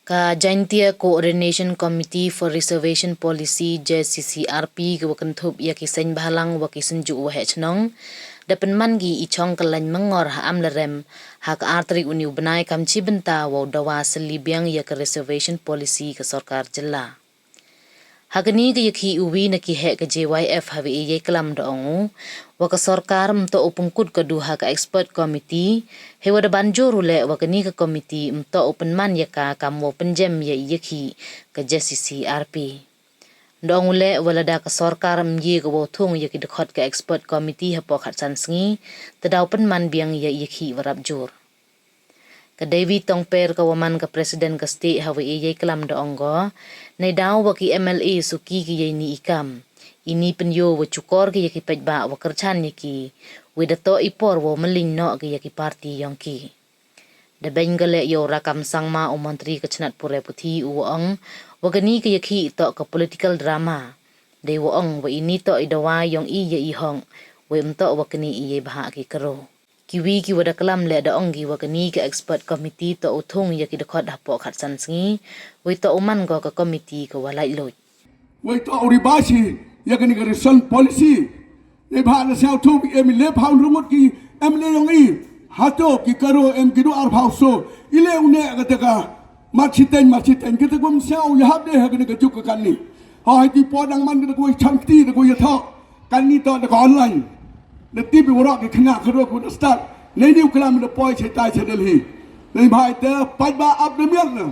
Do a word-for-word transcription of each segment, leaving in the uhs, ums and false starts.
Ka Jaintia Coordination Committee for Reservation Policy, J C C R P, ka wa kynthup ïa ki seng bhalang wa ki synjuk waheh chnong, da pynman ki i chong ka lain mangor ha Amlarem, ha ka ar tarik u ni u bnai kam chi bynta wow dawa sylli biang ïa ka reservation policy ka sorkar jylla. Ha kani ka ïakhih uwi na ki heh ka J Y F ha wa i ïai klam da ong u, wa ka sorkar mtoh u pynkut ka du ha ka expert committee, he wa da ban jur u leh wa kani ka committee mtoh u pynman ïa ka kam wow pynjem ïa i ïakhih ka J C C R P. Da ong u leh wa lada ka sorkar mye ka wow thung ïa ki dkhot ka expert committee hapoh khatsan sngi, te daw pynman biang ïa i ïakhih wa rap jur. Ka Devi Tongper ka wa man ka president ka state ha wa i ïai klam da ong ko, nei daw wa ki M L A suki ki ïai ni i kam. Ini pynïoh wa chukor ki ïa ki paidbah wa kyrchan ïa ki, wa da toh i por wa mylliñ noh ki ïa ki party yong ki. Da beiñ ka leh ïa u Rakkam Sangma u montri ka chnat pure puthi u wa ong, wa kani ka ïakhih toh ka political drama. Dei wa ong wa ini toh i dawa yong i ïa i hok, wa mtoh wa kani i ïai bha ki karo. Kiwi ki wa da klam leh da ong ki wa kani ka expert committee toh u thung ïa ki dkhot hapoh khatsan sngi, wa toh u man ko ka committee ka wa laitluid. Wei toh u ribasi ïa kani ka reservation policy. Neibhah na sngewthuh em i leh phaw rngut ki M L A yong i. Hato ki karo em ki du ar phaw so. I leh u ne ka teka. Mat siteng, mat siteng. Kita kum sngewthuh ïa hap de ha kani ka juk ka kani. Hoi ti po dang man kita kum chang ti kita kum ïa thok. Kani toh da ka online. Da tip i warok ki khynnah karo ku da start. Nei ni u klam da poi chetai che Delhi. Neibhah ite paidbah ap da miat na.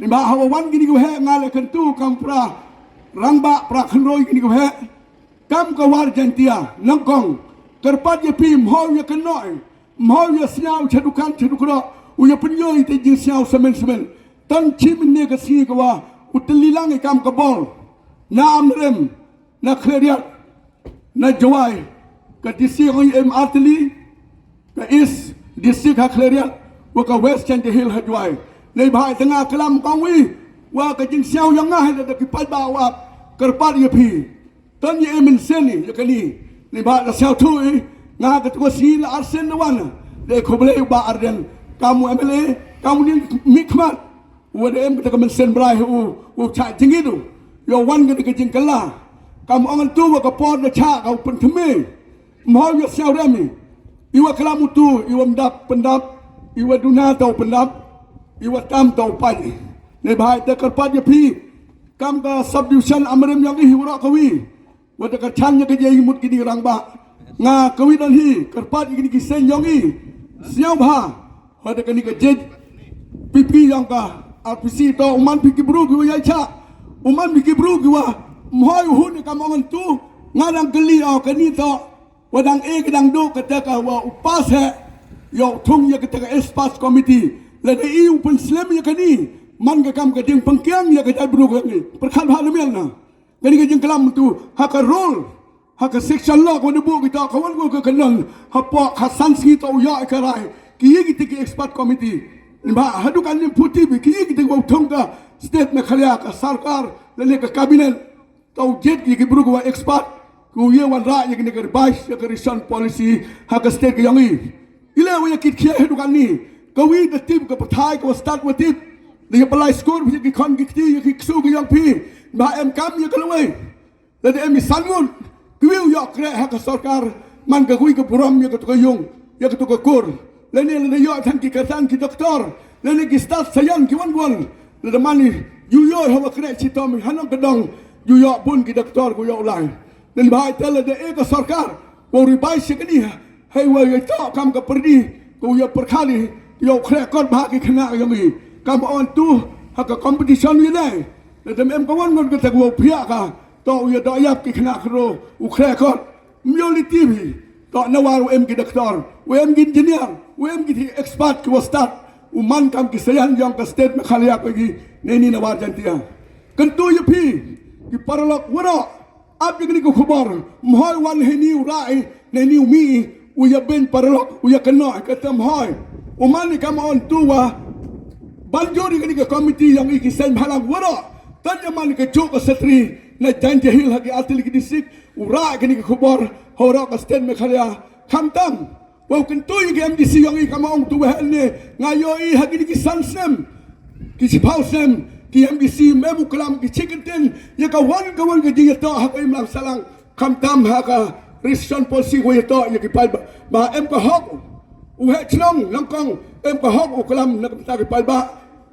Neibhah hawa wan kini ku heh nga leh kyntu kam pra rangbah pra khynroi kini ku heh. Kam ka war Jaintia, nyngkong, kyrpad ïa phi, mhoi ïa kynnoh, mhoi ïa sñiaw cha dukan cha dukroh, u ïa pynïoh ïa te jingsñiaw semen semen. Tang chi mynne ka sngi ka wa u tylli lang i kam ka bol. Na Amlarem, na Khliehriat, na Jowai, ka D C ong em artylli, ka East District ha Khliehriat, wa ka West Jaintia Hills ha Jowai. Neibhah te nga klam kong wi, wa ka jingsñiaw yong nga ha da ki paidbah wa ap, kyrpad ïa phi. Tang ïa i mynsiem i ïa kani. Neibhah la sñiawthuh i nga ka tu ka sngi la arsien na wan. Da khublei u Bah Ardent. Kam u M L A, kam u ning mihkhmat. Wa da em ka ta ka mynsiem brai u, u chah jingit u. Ïa wan ka da ka jingkylla. Kam ong tu wa ka por da chah ka u pynthymmai. Mhoi ïa sñiaw rem i. I wa klam u tu, i wa mdap pyndap, i wa duna ta u pyndap, i wa tam ta u pait. Neibhah te kyrpad ïa phi. Kam ka subdivision Amlarem yong i hi warok ka wi. Wa da ka chan ïa ka jai mut kini rangbah. Nga ka wi don hi, kyrpad ïa kini ki seng yong i. Sñiaw bha. Wa da kani ka jai. P P yong ka R P C to, u man phi ki bru ki wa ïa cha. U man phi ki bru ki wa. Mhoi u hun ka mong tu. Nga dang kylli o kani to. Wa dang e ka dang du ka te ka wa u pas he. Ïa u thung ïa ka te ka experts committee. Lada i u pynslem ïa kani. Man ka kam ka ding pangkiang ïa ka jai bru ka ni. Pyrkhat bha na mian na. Kani ka jingklam tu, ha ka rule, ha ka section law, ko ne bu kita, ka wan ko ka kanon, ha po, ha san sngi to ïa ka rai, ki yi kita ki expert committee. Ni ba, ha du kan ni puti bi, ki yi kita ko thong ka state Meghalaya, ka sarkar, lane ka cabinet, to jet ki ki bru ko expert, ko ye wan ra ye ni ka revise, ye ka revision policy, ha ka state ka yong i. Ile wa ya kit khia ha du kan ni, ka wi da tip, ka pathai, ka wa start wa tip, da ya palai skur, ye ki khon ki kti, ye ki ksu ki yong pi, ba em kam ye ka lawai. Lada em i san ngut, ki wi u ïoh kreh ha ka sorkar, man ka wi ka burom ïa ka tu ka yung, ïa ka tu ka kur. Lane lada ïoh than ki kyrdan ki doktor, lane ki stad sayan ki wan wan. Lada man i, yu ïoh ha wa kreh chitom, ha nong ka dong, yu ïoh bun ki doktor, ku ïoh lai. Lane ba ita lada e ka sorkar, wa u ribai shi kani ha, Hei wa ïa to kam ka pyrdi, ko ïa pyrkhali, ïa u khreh kot bha ki khynnah yong i. Kam on tu, ha ka competition wi ne. Na dem em ka wan ngon ka tak wa u phiah ka, to ïa do ïap ki khynnah kro, u khreh kot. Myo li T V, to na war u em ki doktor, u em ki engineer, u em ki expert ki wa start, u man kam ki sayan yong ka state Meghalaya ko ki, ne ni na war Jaintia. Kan tu ïa phi, ki paralok waro, Ap ïa kani ka khubor, mhoi wan hei ni u rai, ne ni u mi, u ïa ben paralok, u ïa kano, ka tem hoi. U man ni kam on tu wa, ban jori kani ka committee yong i ki seng bhalang waro, tan ïa man ka juk ka setri, na Jaintia Hill ha ki artylli ki district, u rai kani ka khubor, ha waro ka state Meghalaya, kham tam. Wa u kyntu ïa ki M D C yong i kam ong tu waheh ne, nga ïoh i ha kini ki san snem. Ki shiphew snem ki MDC, mem u klam ki chicken tin ïa ka wan ka wan ka jingïatoh ha ka imlang sahlang, khamtam ha ka reservation policy ko ïatoh ïa ki paidbah. Ba em ka hok u heh chnong nyngkong, em ka hok u klam na ka bynta ki paidbah.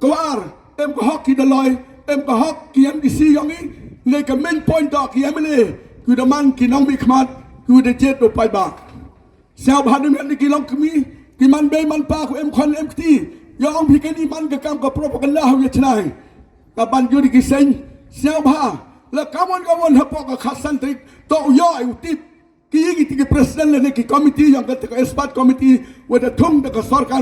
Ka ar, em ka hok ki daloi, em ka hok ki MDC ïong i. Ne ka main point da ki MLA, ki da man ki nongmihkhmat, ki da jied u paidbah. Sngewbha nym ïa ki long kmie, ki man bei man pa, ku em khon em kti. Ïa ong phi kane man ka kam ka propaganda ha u ïa chnai. Ka ban juri ki seng, sngewbha. La ka mon ka mon hapoh ka khatsan tarik, to u ïoh u tip. Ki ïa ki ti ki president lane ki committee ïong ka expert committee, wat da thung da ka sorkar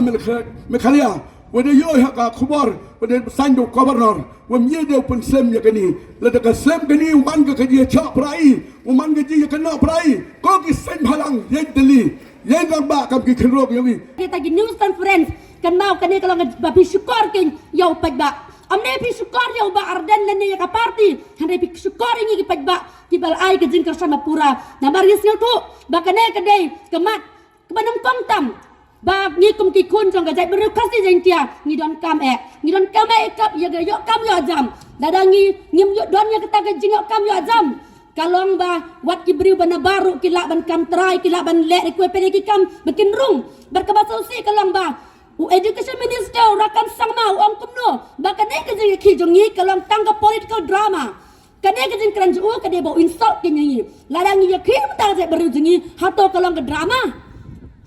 Meghalaya. Wat da ïoh ha ka khubor, wat da sign da u governor, wat ym ïa da u pynslem ïa kane. Lada ka slem kane u man ka ka jingïachoh prai, u man ka jingïakynnoh prai. Ko ki seng bhalang, ïa dali, ïa rangbah kam ki khynrok ïa wi. Kita ki news conference, kan mau kane ka long ba phi shukor kin ïa u paidbah. Ym ne phi shukor ïa u Bah Ardent lane ïa ka party, hynrei phi shukor ïa ngi ki paidbah, ki ba la ai ka jingkyrshan ba pura. Namar ngi sngewthuh ba kane ka dei ka mat kaba nyngkong tam, ba ngi kum ki khun jong ka jaitbynriew Khasi Jaiñtia ngi donkam eh. Ngi donkam eh ïa ka ïoh kam ïoh jam. Lada ngi ngim ïoh don ïa kata ka jingïoh kam ïoh jam, ka long ba wat ki briew ba na baroh ki lah ban kam trai, ki lah ban leh ri kwai pele ki kam ba kin rung. Bad kaba shisha ka long ba u education minister u Rakkam Sangma u ong kumno ba kane ka jingïakhih jong ngi ka long tang ka political drama. Kane ka jingkren jong u ka dei ba u insult kin ïa ngi. Lada ngi ïakhih na ka bynta ka jaitbynriew jong ngi, hato ka long ka drama?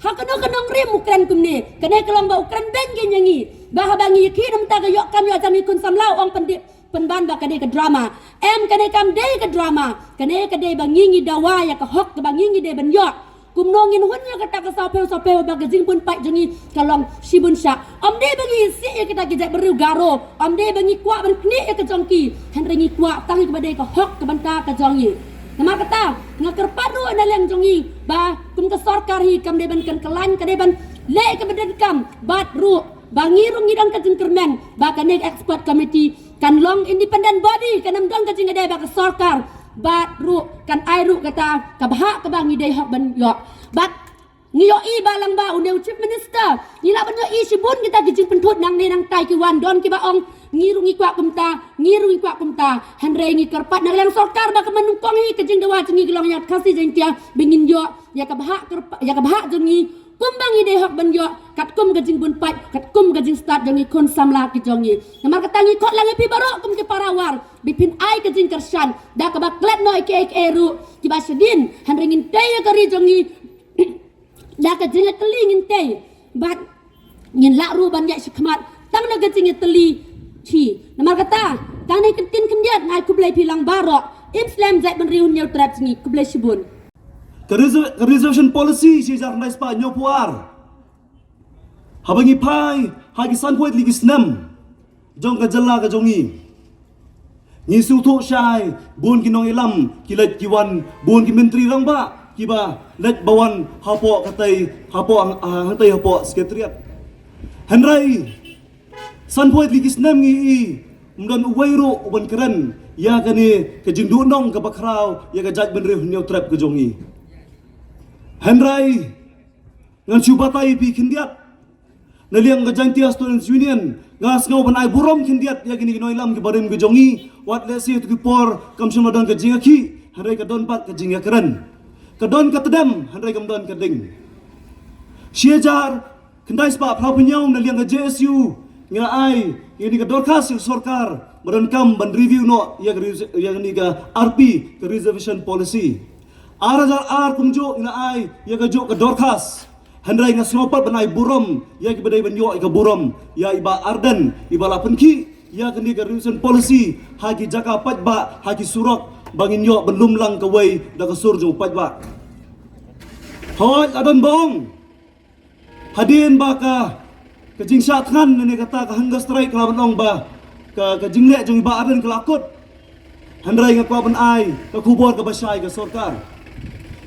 Ha kano ka nongrim u kren kumne? Kane ka long ba u kren beiñ kin ïa ngi. Ba haba ngi ïakhih na ka bynta ka ïoh kam ïoh jam, ngi khun samla u ong pyndep pynban ba ka dei ka drama. Em, kane kam dei ka drama. Kane ka dei ba ngi ngi dawa ïa ka hok kaba ngi ngi dei ban ïoh. Kumno ngin hun ïa kata ka sawphew sawphew ba ka jingbun paid jong ngi ka long shibun shah. Ym dei ba ngi isih ïa kita ki jaitbynriew Garo, ym dei ba ngi kwah ban knieh ïa ka jong ki, hynrei ngi kwah tang ïa kaba dei ka hok ka bynta ka jong ngi. Namar kata nga kyrpad ruh na liang jong ngi ba kum ka sorkar hi kam dei ban kynklain, ka dei ban leh ïa kaba donkam. Bad ruh ba ngi ruh ngi don ka jingkyrmen ba kane ka expert committee kan long independent body, kan ym don ka jingïadei bad ka sorkar. Bad ruh kan ai ruh kata ka bhah kaba ngi dei hok ban ïoh. Bad ngi ïohi ba lang ba une u chief minister, ngi lah ban ïohi shibun kita ki jingpynthut nangne nangtai, ki wan don kiba ong ngi ruh ngi kwah kumta, ngi ruh ngi kwah kumta. Hynrei ngi kyrpad na ka liang sorkar ba ka mynnyngkong hi ka jingdawa jong ngi ka long ïa Khasi Jaiñtia ba ngin ïoh ïa ka bhah kyrpad, ïa ka bhah jong ngi kumba ngi dei hok ban ïoh katkum ka jingbun paid, katkum ka jingstad jong ngi khun samla ki jong ngi. Namar kata ngi khot lang ïa phi baroh kum ki para war ba phin ai ka jingkyrshan da kaba klet noh ïa kiei kiei ruh kiba shadien, hynrei ngin tei ïa ka ri jong ngi da ka jingïatylli ngin tei, bad ngin lah ruh ban ïaid shakhmat tang da ka jingïatylli hi. Namar kata, tang ne ktien khyndiat nga ai khublei phi lang baroh, im slem jaitbynriew Hynñiewtrep jong ngi, khublei shibun. Ka reser-, ka reservation policy shi hajar khyndai spah hynñiewphew ar. Haba ngi phai ha ki sanphew tylli ki snem jong ka jylla ka jong ngi, ngi sngewthuh shai bun ki nongïalam ki leit ki wan, bun ki myntri rangbah kiba leit ba wan hapoh katei, hapoh hang-, ah, hangtei hapoh Secretariat. Hynrei sanphew tylli ki snem ngi i ym don uwei ruh uban kren ïa kane ka jingduhnong kaba khraw ïa ka jaitbynriew Hynñiewtrep ka jong ngi. Hynrei ngan shu batai ïa phi khyndiat. Na liang ka Jaintia Students Union, nga sngew ban ai burom khyndiat ïa kine ki nongïalam kiba rim ka jong ngi. Wat lehse ha kito ki por kam shym la don ka jingïakhih, hynrei ka don pat ka jingïakren. Ka don ka tdem, hynrei kam don ka ding. Shi hajar khyndai spah phra phew hynñiew na liang ka J S U ngi la ai ïa kane ka dorkhas ïa ka sorkar ba donkam ban review noh ïa ka res-, ïa kane ka R P, ka reservation policy. Ar hajar ar kumjuh ngi la ai ïa kajuh ka dorkhas. Hynrei nga sngew pat ban ai burom ïa kiba dei ban ïoh ïa ka burom, ïa i Bah Ardent, iba la pynkhih ïa kane ka reservation policy ha ki jaka paidbah, ha ki surok, ba ngin ïoh ban lum lang kawei da ka sur jong u paidbah. Hooid, la don ba ong hadien ba ka, ka jingshah thngan ne kata ka hunger strike ka la ban ong ba ka, ka jingleh jong i Bah Ardent ka la kut. Hynrei nga kwah ban ai ka khubor kaba shai ka sorkar.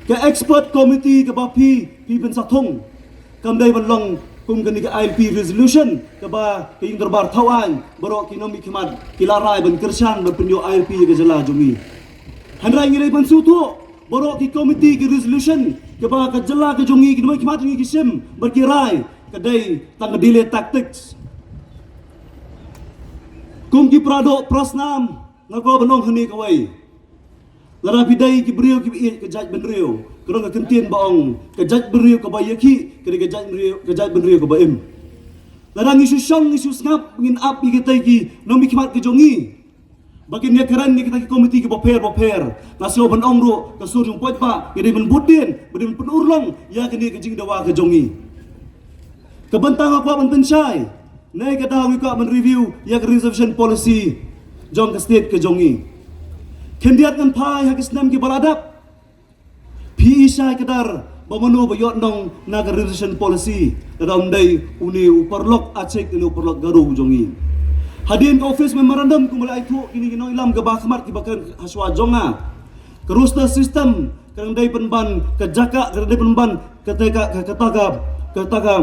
Ka expert committee kaba phi, phi pynsathung, kam dei ban long kum kane ka I L P resolution kaba ka ïing dorbar thaw aiñ baroh ki nongmihkhmat ki la rai ban kyrshan ban pynïoh I L P ïa ka jylla jong ngi. Hynrei ngi dei ban sngewthuh baroh ki committee, ki resolution kaba ka jylla ka jong ngi, ki nongmihkhmat jong ngi ki shim bad ki rai, ka dei tang ka delay tactics. Kum ki para doh para snam, nga kwah ban ong hangne kawei. Lada phi dei ki briew kiba ïeit ka jaitbynriew, ka don ka kyntien ba ong, ka jaitbynriew kaba ïakhih ka dei ka jaitbynriew, ka jaitbynriew kaba im. Lada ngi shu shong ngi shu sngap ngin ap ïa kitei ki nongmihkhmat ki jong ngi ba kin ïakren ïa kita ki komiti kiba pher ba pher, nga sngew ban ong ruh ka sur jong paidbah ngi dei ban bud dien, ba dei ban pynurlong ïa kane ka jingdawa ka jong ngi. Ka bynta nga kwah ban pynshai, ne ka daw ngi kwah ban review ïa ka reservation policy jong ka state ka jong ngi. Khyndiat ngan phai ha ki snem kiba la dep. Phi i shai kdar ba mano ba ïoh nong na ka reservation policy, lada ym dei une u paralok Achik, une u paralok Garo u jong ngi. Hadien ka office memorandum kumba la aithuh kine ki nongïalam kiba khmat kiba kren hashwa jong nga, ka roster system ka dang dei pynban, ka jaka ka dang dei pynban, kata ka, ka, kata ka, kata ka,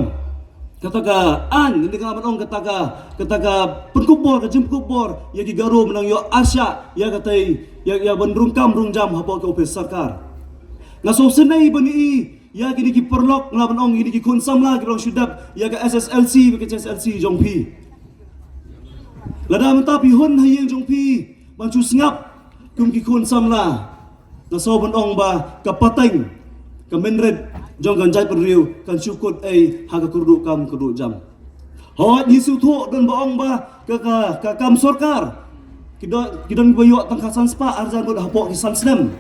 kata ka aiñ, ngi dei ka ban ong kata ka, kata ka pynkup bor, ka jingpynkup bor ïa ki Garo mynta ïoh arshah ïa katei, ïa, ïa ban rung kam rung jam hapoh ka office sorkar. Nga sngewsynei ban i ïa kine ki paralok, nga lah ban ong kine ki khun samla kiba long shu dep ïa ka S S L C bad ka H S L C jong phi. Lada mynta phi hun ha ïing jong phi ban shu sngap kum ki khun samla, nga sngew ban ong ba ka pateng, ka mynrit jong ka jaitbynriew kan shu kut ei ha ka kyrduh kam kyrduh jam. Hooid, ngi sngewthuh don ba ong ba ka, ka, ka kam sorkar ki don, ki don ba ïoh tang ka san spah ar hajar ngut hapoh ki san snem.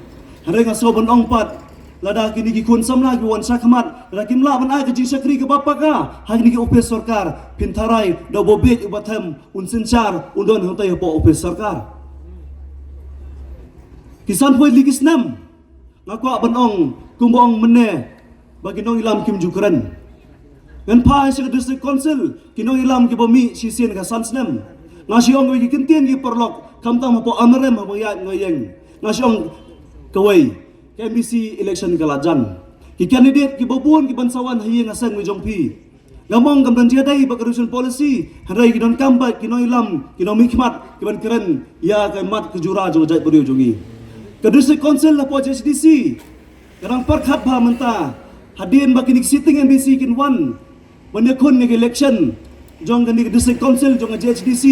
Hynrei nga sngew ban ong pat, lada kine ki khun samla kiba wan shakhmat, lada kim lah ban ai ka jingshakri kaba paka ha kine ki office sorkar, phin tharai da uba bieit uba them un synshar un don hangtei hapoh office sorkar. Ki san poi tylli ki snem, nga kwah ban ong kumba ong mynne ba ki nongïalam kim ju kren. Ngan phai sha ka District Council, ki nongïalam kiba mih shisien ka san snem. Nga shu ong kawei ki kyntien ki paralok, khamtam hapoh Amerem haba ïaid nga ïeng. Nga shu ong kawei, ka M D C election ka la jan. Ki candidate kiba bun kiban sa wan ha ïing ha seng jong phi. Ngam ong kam don jingïadei bad ka reservation policy, hynrei ki donkam bad ki nongïalam, ki nongmihkhmat kiban kren ïa ka mat ka jura jong ka jaitbynriew jong ngi. Ka District Council hapoh J H D C ka dang pyrkhat bha mynta, hadien ba kine ki sitting M D C kin wan ban ïakhun ïa ka election jong kane ka District Council jong ka J H D C.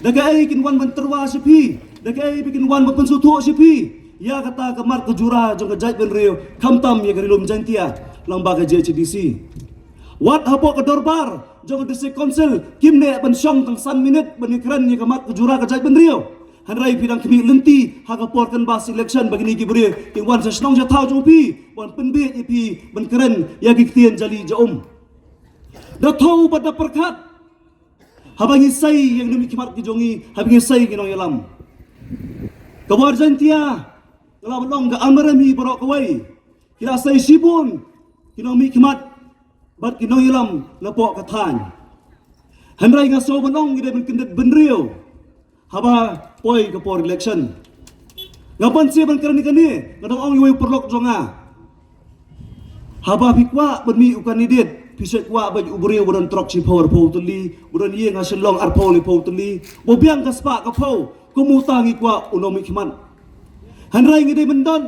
Da kaei kin wan ban tyrwa sha phi, da kaei ba kin wan ban pynsngewthuh sha phi ïa kata ka mat ka jura jong ka jaitbynriew, khamtam ïa ka Ri Lum Jaiñtia lyngba ka J H D C. Wat hapoh ka dorbar jong ka District Council kim neh ban shong tang san minit ban ïakren ïa ka mat ka jura ka jaitbynriew. Hynrei phi dang khmih lynti ha ka por canvass election ba kine ki briew kin wan sha shnong sha thaw jong phi ban pynbieit ïa phi ban kren ïa ki ktien jali jaum. Da thew bad da pyrkhat haba ngi sei ïa ki nongmihkhmat ki jong ngi, haba ngi sei ïa ki nongïalam. Ka War Jaiñtia, nga lah ban ong ka Amerem hi baroh kawei, ki la sei shibun ki nongmihkhmat bad ki nongïalam napoh ka thaiñ. Hynrei nga sngew ban ong ngi dei ban kyndit bynriew haba poi ka por election. Nga pan sngewbha ban kren ïa kane, nga dang ong ïa uwei u paralok jong nga. Haba phi kwah ban mih u candidate, phi shu kwah ban u briew ba don trok shiphew arphew tylli, ba don ïing ha Shillong arphew laiphew tylli, ba biang ka spah ka phew, kum uta ngi kwah u nongmihkhmat. Hynrei ngi dei ban don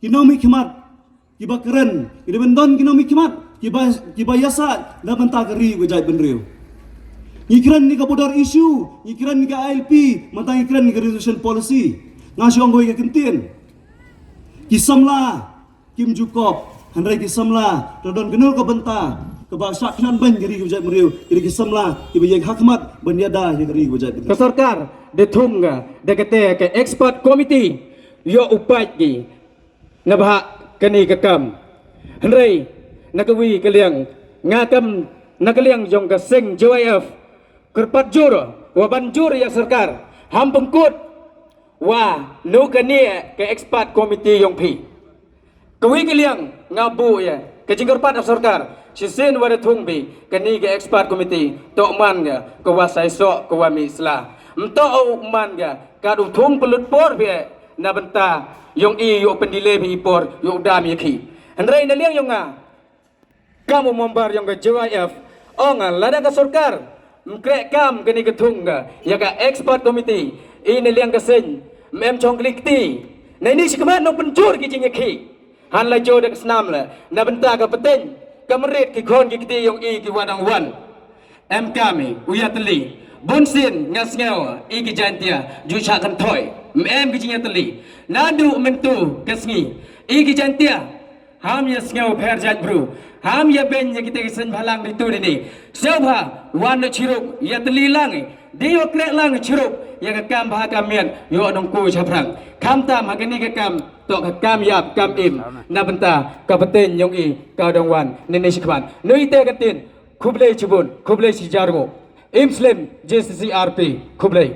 ki nongmihkhmat kiba kren, ngi dei ban don ki nongmihkhmat kiba, kiba ïasaid na bynta ka ri ka jaitbynriew. Ngi kren ïa ka border issue, ngi kren ïa ka I L P, mynta ngi kren ïa ka reservation policy. Nga shu ong kawei ka kyntien, ki samla kim ju kop, hynrei ki samla da don kano ka bynta kaba shah khñiot beiñ ka ri ka jaitbynriew, ki dei ki samla kiba ïeng ha khmat ban ïada ïa ka ri ka jaitbynriew. Ka sorkar da thung ka da kata ka expert committee ïoh u paid ki na bhah kane ka kam. Hynrei na kawei ka liang, nga kam na ka liang jong ka seng J Y F, kyrpad jur wa ban jur ïa sorkar, ham pynkut wa nu kane ka expert committee jong phi. Kawei ka liang nga buh ïa ka jingkyrpad ha sorkar, shisien wa da thung phi kane ka expert committee, toh man ka ka wa sai soh ka wa mih sla. Mtoh u man ka ka du thung pynlut por phi na bynta yong i yoh pyndelay phi i por yoh dam ïa ki. Hynrei na liang yong nga kam u member yong ka J Y F, ong lada ka sorkar ym kreh kam kane ka thung ka ïa ka expert committee, i na liang ka seng ym em chong kli kti. Na ini shi khmat nong pynjur ki jingïakhih. Han la jur da ka snam la na bynta ka pateng ka mrit ki khon ki kti yong i ki wa dang wan. Em kam i u ïatylli. Bun sien nga sngew i ki Jaintia ju shah kynthoi, ym em ki jingïatylli. Naduh mynta ka sngi i ki Jaintia ham ïa sngew pher jait bru, ham ïa beiñ ïa kita ki seng bhalang ritu dini. Sngewbha wan noh chirup, ïatylli lang, dei ïoh kreh lang chirup ïa ka kam bha kam miat, ïoh nongku shaphrang. Khamtam ha kane ka kam, to ka kam ïap kam im na bynta ka pateng jong i ka dang wan nene shikhmat. Nuite ka ktien, khublei chibun, khublei shihajar nguh. Im slem J C C R P, khublei.